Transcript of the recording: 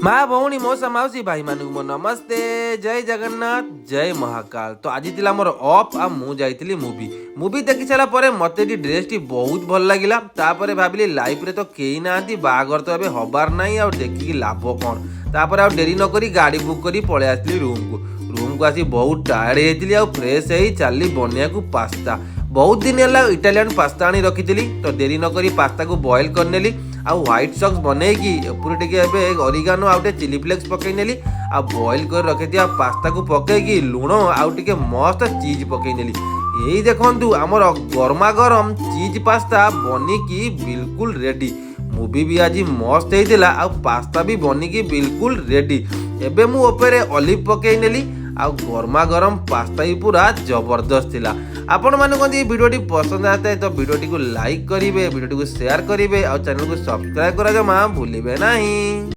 ମା, ଭଉଣୀ, ମଉସା, ମାଉସୀ, ଭାଇମାନଙ୍କୁ ମୋ ନମସ୍ତେ। ଜୟ ଜଗନ୍ନାଥ, ଜୟ ମହାକାଳ। ତ ଆଜି ଥିଲା ମୋର ଅଫ୍ ଆଉ ମୁଁ ଯାଇଥିଲି ମୁଭି। ମୁଭି ଦେଖି ସାରିଲା ପରେ ମତେ ଏଠି ଡ୍ରେସଟି ବହୁତ ଭଲ ଲାଗିଲା। ତାପରେ ଭାବିଲି, ଲାଇଫରେ ତ କେହି ନାହାନ୍ତି, ବାହାଘର ତ ଏବେ ହବାର ନାହିଁ, ଆଉ ଦେଖିକି ଲାଭ କ'ଣ? ତାପରେ ଆଉ ଡେରି ନକରି ଗାଡ଼ି ବୁକ୍ କରି ପଳେଇ ଆସିଲି ରୁମକୁ। ରୁମକୁ ଆସି ବହୁତ ଟାୟାର୍ଡ ହେଇଯାଇଥିଲି ଆଉ ଫ୍ରେଶ୍ ହେଇ ଚାଲିଲି ବନେଇବାକୁ ପାସ୍ତା। ବହୁତ ଦିନ ହେଲା ଇଟାଲିଆନ ପାସ୍ତା ଆଣି ରଖିଥିଲି। ତ ଡେରି ନକରି ପାସ୍ତାକୁ ବଏଲ୍ କରିନେଲି ଆଉ ହ୍ୱାଇଟ୍ ସସ୍ ବନେଇକି ଉପରେ ଟିକେ ଏବେ ଅରିଗାନୋ ଆଉ ଟିକେ ଚିଲି ଫ୍ଲେକ୍ସ ପକେଇ ନେଲି। ଆଉ ବଏଲ୍ କରି ରଖିଥିବା ପାସ୍ତାକୁ ପକେଇକି ଲୁଣ ଆଉ ଟିକେ ମସ୍ତ ଚିଜ୍ ପକେଇ ନେଲି। ଏଇ ଦେଖନ୍ତୁ, ଆମର ଗରମା ଗରମ ଚିଜ୍ ପାସ୍ତା ବନିକି ବିଲକୁଲ ରେଡି। ମୁଭି ବି ଆଜି ମସ୍ତ ହେଇଥିଲା ଆଉ ପାସ୍ତା ବି ବନିକି ବିଲକୁଲ ରେଡି। ଏବେ ମୁଁ ଉପରେ ଅଲିଭ୍ ପକେଇ ନେଲି ଆଉ ଗରମା ଗରମ ପାସ୍ତା ବି ପୁରା ଜବରଦସ୍ତ ଥିଲା। ଆପଣମାନଙ୍କୁ ଯଦି ଏଇ ଭିଡ଼ିଓଟି ପସନ୍ଦ ଆସିଥାଏ, ତ ଭିଡ଼ିଓଟିକୁ ଲାଇକ୍ କରିବେ, ଭିଡ଼ିଓଟିକୁ ସେୟାର କରିବେ ଆଉ ଚ୍ୟାନେଲକୁ ସବସ୍କ୍ରାଇବ୍ କରିବା ଜମା ଭୁଲିବେ ନାହିଁ।